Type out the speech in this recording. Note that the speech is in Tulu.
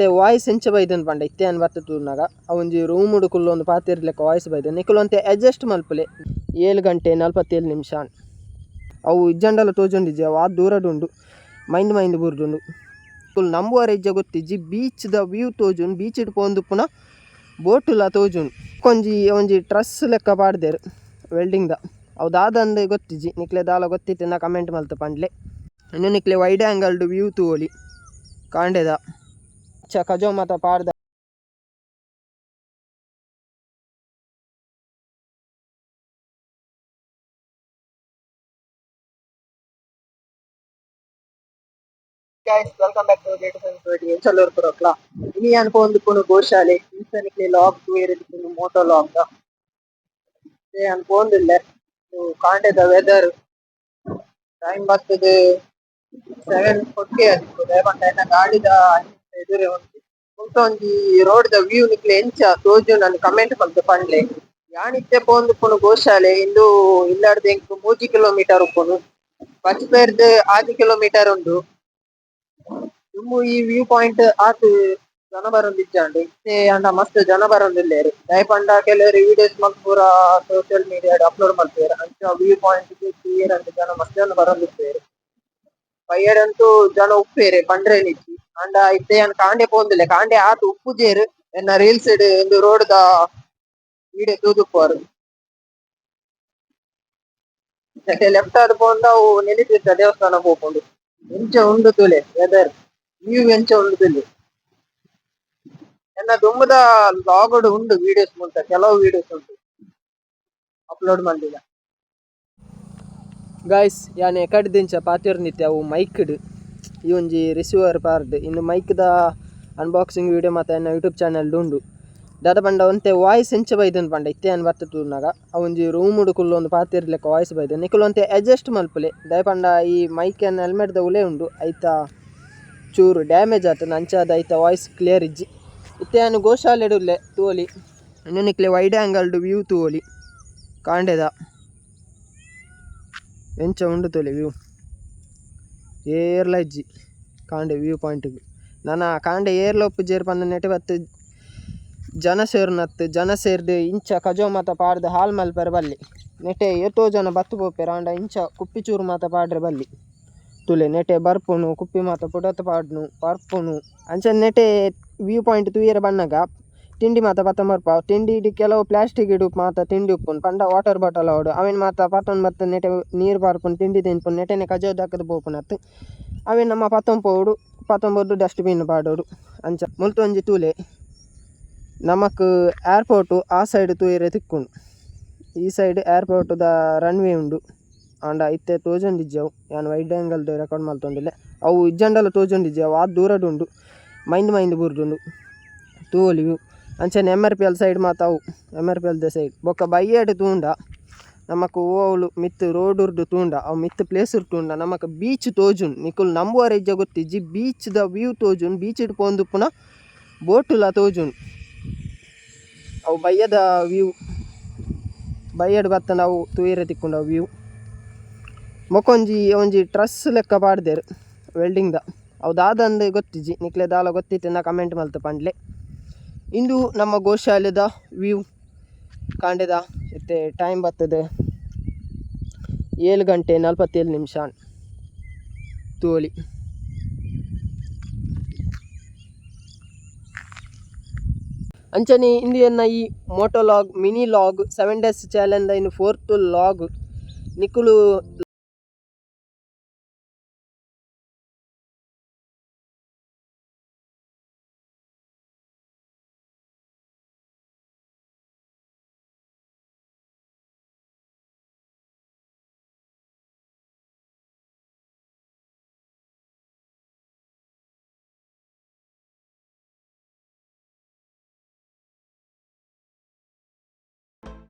ಒಂತೆ ವಾಯ್ಸ್ ಎಂಚ ಬೈದನ್ ಪಂಡ ಇತ್ತೆ ಅನ್ ಬತ್ತ ತೂನಗ ಒಂಜಿ ರೂಮ್ ಕುಲ್ಲೊಂದು ಪಾತೆರ್ಲೆಕ್ಕ ವಾಯ್ಸ್ ಬೈದ. ನಿಕುಲು ಒಂತೆ ಅಡ್ಜಸ್ಟ್ ಮಲ್ಪುಲೆ. 7 ಗಂಟೆ 47 ನಿಮಿಷ. ಅವು ಇಜ್ಜಂಡಲ ತೋಜೊಂದಿಜ್ಜಿ, ಅವು ಆತ್ ದೂರಡ್ ಉಂಡು, ಮೈಂದ್ ಮೈಂದ್ ಬೂರ್ದುಂಡು. ನಿಕುಲು ನಂಬುವರ ಇಜ್ಜ ಗೊತ್ತಿಜ್ಜಿ, ಬೀಚ್ ದ ವ್ಯೂ ತೋಜುಂಡು, ಬೀಚ್ ಡ್ ಪೋವೊಂದುಪ್ಪುನ ಬೋಟುಲ ತೋಜುಂಡು. ಒಂಜಿ ಒಂಜಿ ಟ್ರಸ್ ಲೆಕ್ಕ ಪಾಡ್ದೆರ್ ವೆಲ್ಡಿಂಗ್ ದ. ಅವು ದಾದಂದ್ ಗೊತ್ತಿಜ್ಜಿ. ನಿಕ್ಲೆ ದಾಲ ಗೊತ್ತಿತ್ತಿನ ಕಮೆಂಟ್ ಮಲ್ತ್ ಪಂಡ್ಲೆ. ಇನ್ನು ನಿಕ್ಲೆ wide angle view ತೂವೊಲಿ ಕಾಂಡೆದ ಚ ಕಜವು ಮಾತ ಪಾಡ್ದ. Guys, welcome back to data science. ಎಂಚಲ್ಲೂರು ಪುರಕ್ಲ. ಇನಿ ಯಾನ್ ಪೋವೊಂದುಪ್ಪುನು ಗೋಶಾಲೆ. ಇಂಚ ಲಾಗ್ ತೂಯೆರೆ ತಿಕ್ಕುಂಡು, ಮೋಟೋ ಲಾಗ್ ದ. ಯಾನ್ ಪೋವೊಂದುಲ್ಲೆ. ಕಾಂಡೆದ ವೆದರ್. ಟೈಮ್ ಬತ್ತುದು 7:40 ಆದಿಪ್ಪು. ದಾಯೆ ಪಂಡ ಎನ್ನ ಗಾಡಿದ ಎದುರೇ ಉಂಡು. ಮುಲ್ಪ ಒಂಜಿ ರೋಡ್ ದ ವ್ಯೂ ನಿಕ್ಲೆ ಎಂಚ ತೋಜುಂಡು ಕಮೆಂಟ್ ಮಲ್ತ್ ಪನ್ಲೆ. ಯಾನ್ ಇತ್ತೆ ಪೋವೊಂದುಪ್ಪುನು ಗೋಶಾಲೆ. ಇಂದು ಇಲ್ಲಡ್ದ್ ಎಂಕ್ 3 ಕಿಲೋಮೀಟರ್ ಉಪ್ಪುಂಡು. ಬಜ್ಪೆರ್ದ್ 6 ಕಿಲೋಮೀಟರ್ ಉಂಡು. ದುಂಬು ಈ ವ್ಯೂ ಪಾಯಿಂಟ್ ಆತ್ ಜನ ಬರೊಂದಿಜ್ಜಾಂಡ್. ಇತ್ತೆ ಆಂಡ ಮಸ್ತ್ ಜನ ಬರೊಂದುಲ್ಲೆರ್. ದಾಯೆ ಪಂಡ ಕೆಲವೆರ್ ವಿಡಿಯೋಸ್ ಮಲ್ತ್ ಪೂರ ಸೋಶಿಯಲ್ ಮೀಡಿಯಾಡ್ ಅಪ್ಲೋಡ್ ಮಲ್ಪುವೆರ್. ಅಂಚ ವ್ಯೂ ಪಾಯಿಂಟ್ ಗ್ ತೂಯೆರೆ ಜನ ಮಸ್ತ್ ಜನ ಬರೊಂದಿಪ್ಪೆರ್. ಬಯ್ಯಡಂತೂ ಜನ ಉಪ್ಪೆರೆ ಪಂಡ್ರೆನಿಜ್ಜಿ. ಆಂಡ ಇತ್ತೆ ಯಾನ್ ಕಾಂಡೆ ಪೋವೊಂದುಲ್ಲೆ. ಕಾಂಡೆ ಆತ್ ಉಪ್ಪುಜೆರ್. ಎನ್ನ ರೀಲ್ಸ್ ಡ್ ಇಂದು ರೋಡ್ ದ ವಿಡಿಯೋ ತೂದುಪ್ಪುವರ್. ಲೆಫ್ಟ್ ಆದ್ ಪೋಂಡ ಅವು ನೆಲ್ಲಿತೀರ್ಥ ದೇವಸ್ಥಾನ ಪೋಪುಂಡು. ಎಂಚ ಉಂಡು ತೂಲೆ ವೆದರ್, ವ್ಯೂ ಎಂಚ ಉಂಡು ತೂಲೆ. ಎನ್ನ ದುಂಬುದ ಲಾಗ್ ಉಂಡು ವಿಡಿಯೋಸ್ ಮುಲ್ತ, ಕೆಲವು ವಿಡಿಯೋಸ್ ಉಂಟು ಅಪ್ಲೋಡ್ ಮಲ್ದಿನ. ಗಾಯ್ಸ್, ಯಾನ್ ಎಕಡ್ದಿಂಚ ಪಾತೆರೊಂದಿತ್ತೆ, ಅವು ಮೈಕ್ಡ್ ಈ ಒಂಜಿ ರಿಸೀವರ್ ಪಾರ್ದ್. ಇಂದು ಮೈಕ್ದ ಅನ್ಬಾಕ್ಸಿಂಗ್ ವಿಡಿಯೋ ಮಾತ ಎನ್ನ ಯೂಟ್ಯೂಬ್ ಚಾನೆಲ್ ಉಂಡು. ದಾದ ಪಂಡ ಒಂತೆ ವಾಯ್ಸ್ ಎಂಚ ಬೈದನ್ ಪಂಡ ಇತ್ತೆ ಯಾನ್ ಬತ್ತ ತೂನಗ ಒಂಜಿ ರೂಮ್ ಕುಲ್ಲೊಂದು ಪಾತೆರ್ಲೆಕ್ಕ ವಾಯ್ಸ್ ಬೈದ. ನಿಕುಲು ಒಂತೆ ಅಡ್ಜಸ್ಟ್ ಮಲ್ಪುಲೆ. ದಾಯೆ ಪಂಡ ಈ ಮೈಕ್ ಎನ್ನ ಹೆಲ್ಮೆಟ್ ದ ಉಲೆ ಉಂಡು, ಐತ ಚೂರು ಡ್ಯಾಮೇಜ್ ಆತುಂಡು. ಅಂಚಾದ್ ಐತ ವಾಯ್ಸ್ ಕ್ಲಿಯರ್ ಇಜ್ಜಿ. ಇತ್ತೆ ಯಾನ್ ಗೋಶಾಲೆಡ್ ಉಲ್ಲೆ, ತೂವೊಲಿ. ಇನ್ನು ನಿಕ್ಲೆ wide angle view ತೂವೊಲಿ. ಕಾಂಡೆದ ಎಂಚ ಉಂಡು ತೂಲೆ ವ್ಯೂ. ಏರ್ಲ ಇಜ್ಜಿ ಕಾಂಡೆ ವ್ಯೂ ಪಾಯಿಂಟ್. ನನ ಕಾಂಡೆ ಏರ್ಲ ಉಪ್ಪುಜೆರ್ ಪಂದ್ ನೆಟೆ ಬತ್ತ್ ಜನ ಸೇರುನತ್. ಜನ ಸೇರ್ದ್ ಇಂಚ ಕಜವು ಮಾತ ಪಾಡ್ದ್ ಹಾಲ್ ಮಲ್ಪೆರೆ ಬಲ್ಲಿ. ನೆಟೆ ಏತೋ ಜನ ಬತ್ತ್ ಪೋಪೆರ್. ಆಂಡ ಇಂಚ ಕುಪ್ಪಿ ಚೂರು ಮಾತ ಪಾಡ್ರೆ ಬಲ್ಲಿ. ತೂಲೆ, ನೆಟೆ ಬರ್ಪುನು, ಕುಪ್ಪಿ ಮಾತ ಪುಡತ್ ಪಾಡ್ನು ಪರ್ಪುನು. ಅಂಚನೆ ನೆಟೆ ವ್ಯೂ ಪಾಯಿಂಟ್ ತೂಯೆರೆ ಬನ್ನಗ ತಿಂಡಿ ಮಾತ ಪತೊಂದು ಬರ್ಪ. ತಿಂಡಿಡ್ ಕೆಲವು ಪ್ಲಾಸ್ಟಿಕ್ ಮಾತ ತಿಂಡಿ ಉಪ್ಪುಂಡು ಪಂಡ ವಾಟರ್ ಬಾಟಲ್ ಆವಡ್, ಅವೆನ್ ಮಾತ ಪತೊಂದು ಬತ್ತ್ ನೆಟೆ ನೀರ್ ಪರ್ಪುನು, ತಿಂಡಿ ತಿನ್ಪುನು, ನೆಟೆನೆ ಕಜವು ದಕ್ಕುದು ಪೋಪುನತ್. ಅವೆನ್ ನಮ ಪತೊಂದು ಪೋವೊಡು, ಪತೊಂದು ಪೋದು ಡಸ್ಟ್ ಬಿನ್ ಪಾಡೊಡು ಅಂಚ. ಮುಲ್ತ ಒಂಜಿ ತೂಲೆ, ನಮಕ್ ಏರ್ಪೋರ್ಟ್ ಆ ಸೈಡ್ ತೂಯೆರೆ ತಿಕ್ಕುಂಡು. ಈ side airport the runway ಉಂಡು. ಆಂಡ ಇತ್ತೆ ತೋಜೊಂದಿಜ್ಜಿ ಅವು. ಯಾನ್ wide angle record ಮಲ್ತೊಂದುಲ್ಲೆ. ಅವು ಇಜ್ಜಂಡಲ ತೋಜೊಂದಿಜ್ಜಿ, ಅವು ಆತ್ ದೂರಡ್ ಉಂಡು, ಮೈಂದ್ ಮೈಂದ್ ಬೂರ್ದುಂಡು. ತೂವೊಲಿ ವ್ಯೂ. ಅಂಚನೆ M R P L side ಮಾತ ಅವು M R P L ದ ಸೈಡ್. ಬೊಕ್ಕ ಬಯ್ಯಡ್ ತೂಂಡ ನಮಕ್ ಓಲು ಮಿತ್ತ್ ರೋಡ್ ರ್ದು ತೂಂಡ, ಅವು ಮಿತ್ತ್ ಪ್ಲೇಸ್ ತೂಂಡ ನಮಕ್ ಬೀಚ್ ತೋಜುಂಡು. ನಿಕುಲು ನಂಬುವರ ಇಜ್ಜ ಗೊತ್ತಿಜ್ಜಿ, ಬೀಚ್ ದ ವ್ಯೂ ತೋಜುಂಡು, ಬೀಚ್ ಡ್ ಪೋವೊಂದುಪ್ಪುನ ಬೋಟುಲ ತೋಜುಂಡು. ಅವು ಬಯ್ಯದ ವ್ಯೂ. ಬಯ್ಯಡ್ ಬತ್ತುಂಡ ಅವು ತೂಯೆರೆ ತಿಕ್ಕುಂಡು ಅವು ವ್ಯೂ. ಬೊಕೊಂಜಿ ಒಂಜಿ ಟ್ರಸ್ ಲೆಕ್ಕ ಪಾಡ್ದೆರ್ ವೆಲ್ಡಿಂಗ್ ದ. ಅವು ದಾದಂದ್ ಗೊತ್ತಿಜ್ಜಿ. ನಿಕ್ಲೆ ದಾಲ ಗೊತ್ತಿತ್ತಿನ ಕಮೆಂಟ್ ಮಲ್ತ್ ಪಂಡ್ಲೆ. ಇಂದು ನಮ್ಮ ಗೋಶಾಲೆದ ವ್ಯೂ ಕಾಂಡೆದ. ಇತ್ತೆ ಟೈಮ್ ಬತ್ತುದು 7 ಗಂಟೆ 47 ನಿಮಿಷ. ತೂವೊಲಿ. ಅಂಚನೆ ಇಂದು ಎನ್ನ ಈ ಮೋಟೋಲಾಗ್ mini log 7 days challenge ಇನ್ನು ಫೋರ್ತ್ ಲಾಗ್. ನಿಕುಲು